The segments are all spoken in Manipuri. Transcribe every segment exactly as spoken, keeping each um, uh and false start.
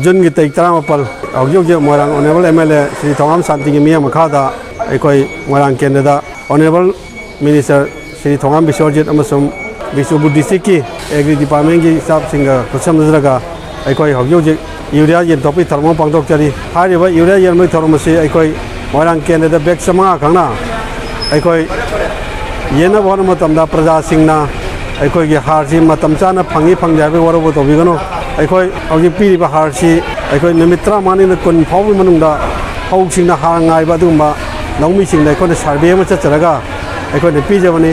ꯖꯨꯟꯒꯤ ꯇꯥꯔꯤꯛ ꯇꯔꯥꯃꯥꯄꯜ, ꯍꯧꯖꯤꯛ ꯍꯧꯖꯤꯛ Moirang honourable M L A Shri Thoungam ꯁꯥꯟꯇꯤꯒꯤ ꯃꯤꯠꯌꯦꯡ ꯃꯈꯥꯗ ꯑꯩꯈꯣꯏ ꯃꯣꯏꯔꯥꯡ ꯀꯦꯟꯗ꯭ꯔꯗ ꯑꯣꯅꯔꯦꯕꯜ ꯃꯤꯅꯤꯁꯇꯔ ꯁ꯭ꯔꯤ ꯊꯧꯉꯥꯝ ꯕꯤꯁ꯭ꯋꯖꯤꯠ ꯑꯃꯁꯨꯡ ꯕꯤꯁꯅꯨꯄꯨꯔ ꯗꯤꯁꯇ꯭ꯔꯤꯛꯀꯤ ꯑꯦꯒ꯭ꯔꯤ ꯗꯤꯄꯥꯔꯠꯃꯦꯟꯒꯤ ꯁ꯭ꯇꯥꯐꯁꯤꯡꯒ ꯈꯨꯠꯁꯝꯅꯖꯔꯒ ꯑꯩꯈꯣꯏ ꯍꯧꯖꯤꯛ ꯍꯧꯖꯤꯛ ꯌꯨꯔꯤꯌꯥ ꯌꯦꯟꯊꯣꯛꯄꯒꯤ ꯊꯧꯔꯝ ꯑꯃ ꯄꯥꯡꯊꯣꯛꯆꯔꯤ꯫ ꯍꯥꯏꯔꯤꯕ ꯌꯨꯔꯤꯌꯥ ꯌꯦꯟꯕꯒꯤ ꯊꯧꯔꯝ ꯑꯁꯤ ꯑꯩꯈꯣꯏ ꯃꯣꯏꯔꯥꯡ ꯀꯦꯟꯗ꯭ꯔꯗ ꯕꯦꯒ ꯆꯥꯝꯃꯉꯥ ꯈꯛꯅ ꯑꯩꯈꯣꯏ ꯌꯦꯟꯅꯕ ꯍꯣꯠꯅꯕ ꯃꯇꯝꯗ ꯄ꯭ꯔꯖꯥꯁꯤꯡꯅ ꯑꯩꯈꯣꯏꯒꯤ ꯍꯥꯔꯁꯤ ꯃꯇꯝ ꯆꯥꯅ ꯐꯪꯉꯤ ꯐꯪꯗꯦ ꯍꯥꯏꯕꯒꯤ ꯋꯥꯔꯧꯕ ꯇꯧꯕꯤꯒꯅꯨ꯫ ꯑꯩꯈꯣꯏ ꯍꯧꯖꯤꯛ ꯄꯤꯔꯤꯕ ꯍꯥꯔꯁꯤ ꯑꯩꯈꯣꯏ ꯅꯨꯃꯤꯠ ꯇꯔꯥꯃꯉꯥꯅꯤꯅ ꯀꯨꯟ ꯐꯥꯎꯕꯒꯤ ꯃꯅꯨꯡꯗ ꯐꯧꯁꯤꯡꯅ ꯍꯥꯔ ꯉꯥꯏꯕ ꯑꯗꯨꯒꯨꯝꯕ ꯂꯧꯃꯤꯁꯤꯡꯗ ꯑꯩꯈꯣꯏꯅ ꯁꯔꯚꯦ ꯑꯃ ꯆꯠꯆꯔꯒ ꯑꯩꯈꯣꯏꯅ ꯄꯤꯖꯕꯅꯤ꯫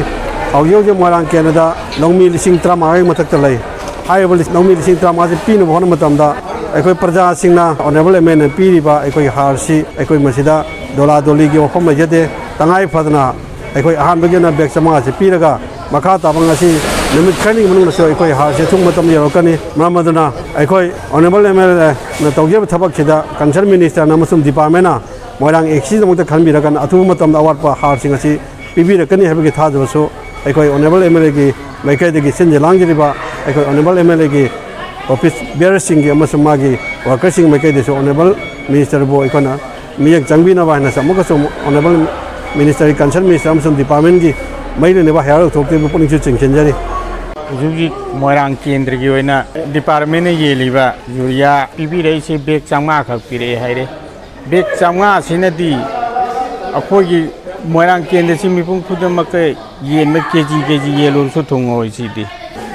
ꯍꯧꯖꯤꯛ ꯍꯧꯖꯤꯛ ꯃꯣꯏꯔꯥꯡ ꯀꯦꯟꯗ꯭ꯔꯗ ꯂꯧꯃꯤ ꯂꯤꯁꯤꯡ ꯇꯔꯥꯃꯉꯥꯒꯤ ꯃꯊꯛꯇ ꯂꯩ꯫ ꯍꯥꯏꯔꯤꯕ ꯂꯧꯃꯤ ꯂꯤꯁꯤꯡ ꯇꯔꯥꯃꯉꯥꯁꯤ ꯄꯤꯅꯕ ꯍꯣꯠꯅꯕ ꯃꯇꯝꯗ ꯑꯩꯈꯣꯏ ꯄ꯭ꯔꯖꯥꯁꯤꯡꯅ ꯑꯣꯅꯔꯦꯕꯜ ꯑꯦꯝ ꯑꯦꯜ ꯑꯦꯅ ꯄꯤꯔꯤꯕ ꯑꯩꯈꯣꯏꯒꯤ ꯍꯥꯔꯁꯤ ꯑꯩꯈꯣꯏ ꯃꯁꯤꯗ ꯗꯣꯂꯥ ꯗꯣꯂꯤꯒꯤ ꯋꯥꯐꯝ ꯂꯩꯖꯗꯦ꯫ ꯇꯉꯥꯏ ꯐꯗꯅ ꯑꯩꯈꯣꯏ ꯑꯍꯥꯟꯕꯒꯤ ꯑꯣꯏꯅ ꯕꯦꯒ ꯆꯥꯝꯃꯉꯥꯁꯤ ꯄꯤꯔꯒ ꯃꯈꯥ ꯇꯥꯕ ꯉꯁꯤ ꯅꯨꯃꯤꯠ ꯈꯔꯅꯤꯒꯤ ꯃꯅꯨꯡꯗꯁꯨ ꯑꯩꯈꯣꯏ ꯍꯥꯔꯁꯤ ꯑꯊꯨꯕ ꯃꯇꯝꯗ ꯌꯧꯔꯛꯀꯅꯤ꯫ ꯃꯔꯝ ꯑꯗꯨꯅ ꯑꯩꯈꯣꯏ ꯑꯣꯅꯔꯦꯕꯜ ꯑꯦꯝ ꯑꯦꯜ ꯑꯦꯅ ꯇꯧꯖꯔꯤꯕ ꯊꯕꯛꯁꯤꯗ ꯀꯟꯁꯔꯟ ꯃꯤꯅꯤꯁꯇꯔꯅ ꯑꯃꯁꯨꯡ ꯗꯤꯄꯥꯔꯠꯃꯦꯟꯅ ꯃꯣꯏꯔꯥꯡ ꯑꯦ ꯁꯤꯗꯃꯛꯇ ꯈꯟꯕꯤꯔꯒꯅ ꯑꯊꯨꯕ ꯃꯇꯝꯗ ꯑꯋꯥꯠꯄ ꯍꯥꯔꯁꯤꯡ ꯑꯁꯤ ꯄꯤꯕꯤꯔꯛꯀꯅꯤ ꯍꯥꯏꯕꯒꯤ ꯊꯥꯖꯕꯁꯨ ꯑꯩꯈꯣꯏ ꯑꯣꯅꯔꯦꯕꯜ ꯑꯦꯝ ꯑꯦꯜ ꯑꯦꯒꯤ ꯃꯥꯏꯀꯩꯗꯒꯤ ꯁꯤꯟꯖ ꯂꯥꯡꯖꯔꯤꯕ ꯑꯩꯈꯣꯏ ꯑꯣꯅꯔꯦꯕꯜ ꯑꯦꯝ ꯑꯦꯜ ꯑꯦꯒꯤ ꯑꯣꯐꯤꯁ ꯕꯤꯌꯔꯁꯤꯡꯒꯤ ꯑꯃꯁꯨꯡ ꯃꯥꯒꯤ ꯋꯥꯔꯀꯔꯁꯤꯡꯒꯤ ꯃꯥꯏꯀꯩꯗꯁꯨ ꯑꯣꯅꯔꯦꯕꯜ ꯃꯤꯅꯤꯁꯇꯔꯕꯨ ꯑꯩꯈꯣꯏꯅ ꯃꯤꯠꯌꯦꯡ ꯆꯪꯕꯤꯅꯕ ꯍꯥꯏꯅꯁꯨ ꯑꯃꯨꯛꯀꯁꯨ ꯑꯣꯅꯔꯦꯕꯜ ꯃꯤꯅꯤꯁꯇꯔꯒꯤ ꯀꯟꯁꯔꯟ ꯃꯤꯅꯤꯁꯇꯔ ꯑꯃꯁꯨꯡ ꯗꯤꯄꯥꯔꯠꯃꯦꯟꯒꯤ ꯃꯔꯤ ꯂꯩꯅꯕ ꯍꯥꯏꯌꯔ ꯑꯣꯊꯣꯔꯤꯇꯤꯕꯨ ꯄꯨꯛꯅꯤꯡꯁꯨ ꯆꯤꯡꯁꯤꯟꯖꯔꯤ꯫ ꯍꯧꯖꯤꯛ ꯍꯧꯖꯤꯛ ꯃꯣꯏꯔꯥꯡ ꯀꯦꯟꯗ꯭ꯔꯒꯤ ꯑꯣꯏꯅ ꯗꯤꯄꯥꯔꯠꯃꯦꯟꯅ ꯌꯦꯜꯂꯤꯕ ꯌꯨꯔꯤꯌꯥ ꯄꯤꯕꯤꯔꯛꯏꯁꯦ ꯕꯦꯒ ꯆꯥꯝꯃꯉꯥ ꯈꯛ ꯄꯤꯔꯛꯑꯦ ꯍꯥꯏꯔꯦ꯫ ꯕꯦꯒ ꯆꯥꯝꯃꯉꯥꯁꯤꯅꯗꯤ ꯑꯩꯈꯣꯏꯒꯤ ꯃꯣꯏꯔꯥꯡ ꯀꯦꯟꯗ꯭ꯔꯁꯤ ꯃꯤꯄꯨꯝ ꯈꯨꯗꯤꯡꯃꯛꯀ ꯌꯦꯟꯕ ꯀꯦ ꯖꯤ ꯀꯦ ꯖꯤ ꯌꯦꯜꯂꯨꯔꯁꯨ ꯊꯨꯡꯉꯣꯏ ꯁꯤꯗꯤ꯫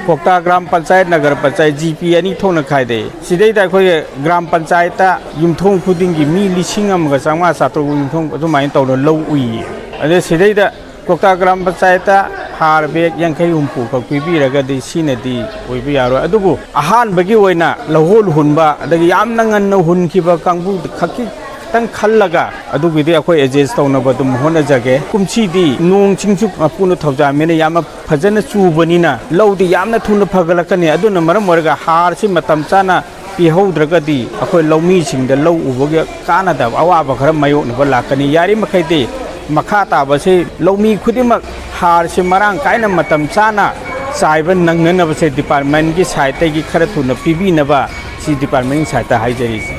ꯀꯣꯛꯇꯥ ꯒ꯭ꯔꯥꯝ ꯄꯟꯆꯥꯌꯠ, ꯅꯒꯔ ꯄꯟꯆꯥꯌꯠ, ꯖꯤ ꯄꯤ ꯑꯅꯤ ꯊꯣꯛꯅ ꯈꯥꯏꯗꯣꯛꯑꯦ꯫ ꯁꯤꯗꯩꯗ ꯑꯩꯈꯣꯏ ꯒ꯭ꯔꯥꯝ ꯄꯟꯆꯥꯌꯠꯇ ꯌꯨꯝꯊꯣꯡ ꯈꯨꯗꯤꯡꯒꯤ ꯃꯤ ꯂꯤꯁꯤꯡ ꯑꯃꯒ ꯆꯥꯝꯃꯉꯥ ꯆꯥꯇ꯭ꯔꯨꯛ ꯌꯨꯝꯊꯣꯡ ꯑꯗꯨꯃꯥꯏꯅ ꯇꯧꯅ ꯂꯧ ꯎꯏꯌꯦ꯫ ꯑꯗꯩ ꯁꯤꯗꯩꯗ ꯀꯣꯛꯇꯥ ꯒ꯭ꯔꯥꯝ ꯄꯟꯆꯥꯌꯠꯇ ꯍꯥꯔ ꯕꯦꯒ ꯌꯥꯡꯈꯩ ꯍꯨꯝꯐꯨ ꯈꯛ ꯄꯤꯕꯤꯔꯒꯗꯤ ꯁꯤꯅꯗꯤ ꯑꯣꯏꯕ ꯌꯥꯔꯣꯏ꯫ ꯑꯗꯨꯕꯨ ꯑꯍꯥꯟꯕꯒꯤ ꯑꯣꯏꯅ ꯂꯧꯍꯣꯜ ꯍꯨꯟꯕ, ꯑꯗꯒꯤ ꯌꯥꯝꯅ ꯉꯟꯅ ꯍꯨꯟꯈꯤꯕ ꯀꯥꯡꯕꯨ ꯈꯛꯀꯤ ꯈꯤꯇꯪ ꯈꯜꯂꯒ ꯑꯗꯨꯒꯤꯗꯤ ꯑꯩꯈꯣꯏ ꯑꯦꯗꯖꯁ ꯇꯧꯅꯕ ꯑꯗꯨꯝ ꯍꯣꯠꯅꯖꯒꯦ꯫ ꯀꯨꯝꯁꯤꯗꯤ ꯅꯣꯡ ꯆꯤꯡꯁꯨ ꯃꯄꯨꯅ ꯊꯧꯖꯥꯜꯃꯤꯅ ꯌꯥꯝꯅ ꯐꯖꯅ ꯆꯨꯕꯅꯤꯅ ꯂꯧꯗꯤ ꯌꯥꯝꯅ ꯊꯨꯅ ꯐꯒꯠꯂꯛꯀꯅꯤ꯫ ꯑꯗꯨꯅ ꯃꯔꯝ ꯑꯣꯏꯔꯒ ꯍꯥꯔꯁꯤ ꯃꯇꯝ ꯆꯥꯅ ꯄꯤꯍꯧꯗ꯭ꯔꯒꯗꯤ ꯑꯩꯈꯣꯏ ꯂꯧꯃꯤꯁꯤꯡꯗ ꯂꯧ ꯎꯕꯒꯤ ꯀꯥꯟꯅꯗꯕ ꯑꯋꯥꯕ ꯈꯔ ꯃꯥꯌꯣꯛꯅꯕ ꯂꯥꯛꯀꯅꯤ꯫ ꯌꯥꯔꯤꯃꯈꯩꯗꯤ ꯃꯈꯥ ꯇꯥꯕꯁꯤ ꯂꯧꯃꯤ ꯈꯨꯗꯤꯡꯃꯛ ꯍꯥꯔꯁꯤ ꯃꯔꯥꯡ ꯀꯥꯏꯅ ꯃꯇꯝ ꯆꯥꯅ ꯆꯥꯏꯕ ꯅꯪꯅꯅꯕꯁꯦ ꯗꯤꯄꯥꯔꯠꯃꯦꯟꯒꯤ ꯁꯥꯏꯠꯇꯒꯤ ꯈꯔ ꯊꯨꯅ ꯄꯤꯕꯤꯅꯕ ꯁꯤ department ꯁꯥꯏꯠꯇ ꯍꯥꯏꯖꯔꯤꯁꯦ꯫